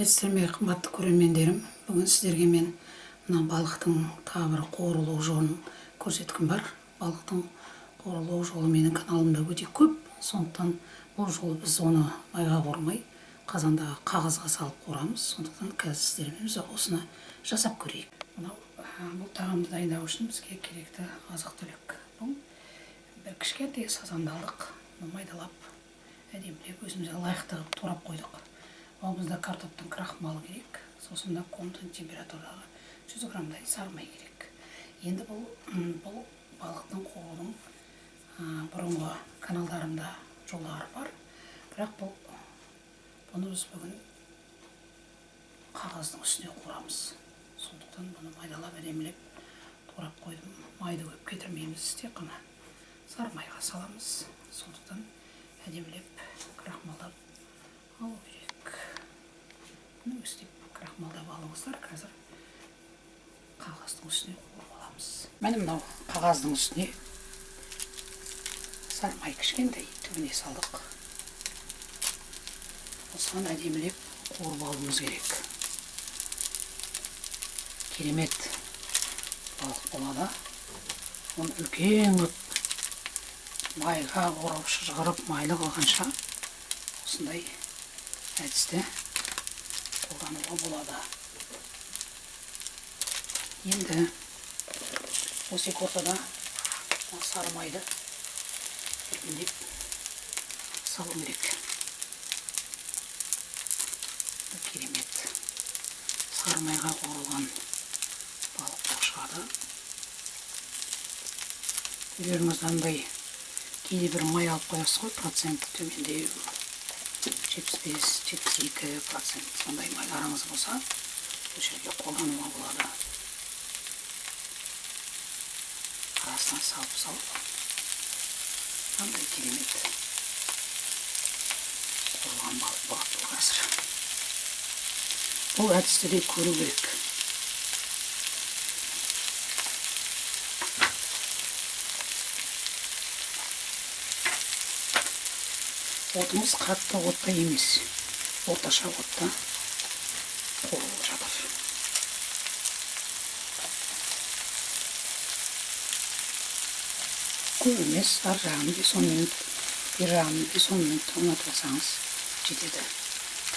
Сәлеметсіздер ме, қымбатты көрермендерім! Бүгін сіздерге мен мына балықтың тағы бір қуырылу жолын көрсеткім бар. Балықтың қуырылу жолы менің каналымда өте көп, сондықтан бұл жолы біз оны майға қуырмай, қазандағы қағазға салып қуырамыз. Сондықтан қазір сіздермен біз осыны жасап көрейік. Мынау бұл тағамды дайындау үшін бізге керекті азық-түлік. Бұл бір кішкентай сазанды алдық, майдалап, әдемілеп өзімізге лайықты қылып турап қойдық. Ол картоптың крахмалы керек, сосын да комнатный температурадағы 100 граммдай сары май керек. Енді бұл балықтың қуырудың бұрынғы каналдарымда жолдары бар, бірақ бұны біз бүгін қағаздың үстіне қуырамыз. Сондықтан бұны майдалап әдемілеп турап қойдым. Майды көп кетірмейміз, тек қана сары майға саламыз. Сондықтан әдемілеп крахмалдап алу керек. Міне өстіп крахмалдап алыңыздар. Қазір қағаздың үстіне қуырып аламыз. Міне мынау қағаздың үстіне сары май кішкентай түбіне салдық. Осыған әдемілеп қуырып алуымыз керек. Керемет балық болады. Оны үлкен қылып майға орап, шыжғырып, майлы қылғанша осындай әдісті қолдануға болады. Енді осы екі ортада сары майды біртіндеп салу керек. Керемет сары майға қуырылған балық болып шығады. Үйлеріңізде андай кейде бір май алып қоясыз ғой, проценті төмендеу, 75-72% сондай майларыңыз болса, бұл жерге қолдануға болады. Арасына салып-салып, қандай керемет қуырылған балық болады бұл қазір. Бұл әдісті де көру керек. Отымыз қатты отта емес, орташа отта қуырылып жатыр. Көп емес, ар жағын 5-10 минут, бер жағын 5-10 минут ұнатып алсаңыз жетеді.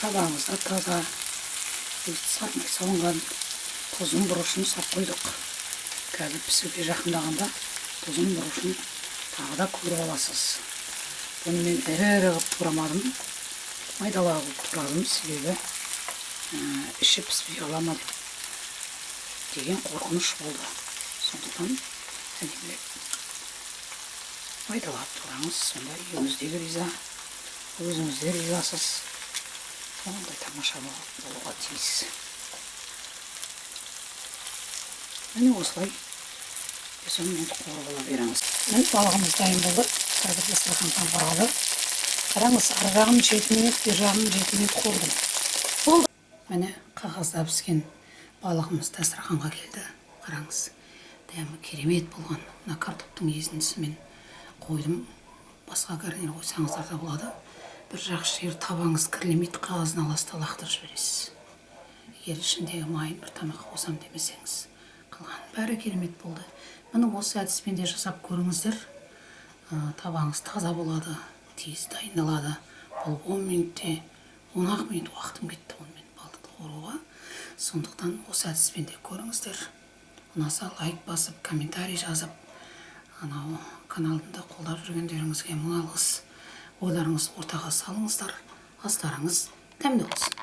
Табағыңызда таза сары май салынған тұзын, бұрышын сап қойдық. Қазір пісуге жақындағанда тұзын, бұрышын тағы да көріп аласыз. Бұны мен ірі-ірі қылып турамадым, майдалау қылып турадым, себебі іші піспей қала ма деген қорқыныш болды. Сондықтан әдемілеп майдалап тураңыз, сонда үйіңіздегі риза, өзіңіз де ризасыз. Сондай тамаша болуға тиіс. Міне осылай 5-10 минут қуырып ала беріңіз. Міне балығымыз дайын болды. Қазір дастарханға барады. Қараңыз, ар жағын 7 минут, бер жағын 7 минут қуырдым. Болды. Міне қағазда піскен балығымыз дастарханға келді. Қараңыз, дәмі керемет болған. Мына картоптың езіндісімен қойдым. Басқа гарнир қойсаңыздар да болады. Бір жақсы жері, табаңыз кірлемейді, қағазын аласыз да лақтырып жібересіз. Егер ішіндегі майын бір тамаққа қосам демесеңіз, қалған бәрі керемет болды. Міне осы әдіспен де жасап көріңіздер. Табаңыз таза болады, тез дайындалады. Бұл 10 минутте, 10-ақ минут уақытым кетті онымен балықты қуыруға. Сондықтан осы әдіспен де көріңіздер. Ұнаса лайк басып, комментарий жазып, анау каналымды қолдап жүргендеріңізге мың алғыс. Ойларыңызды ортаға салыңыздар. Астарыңыз дәмді болсын.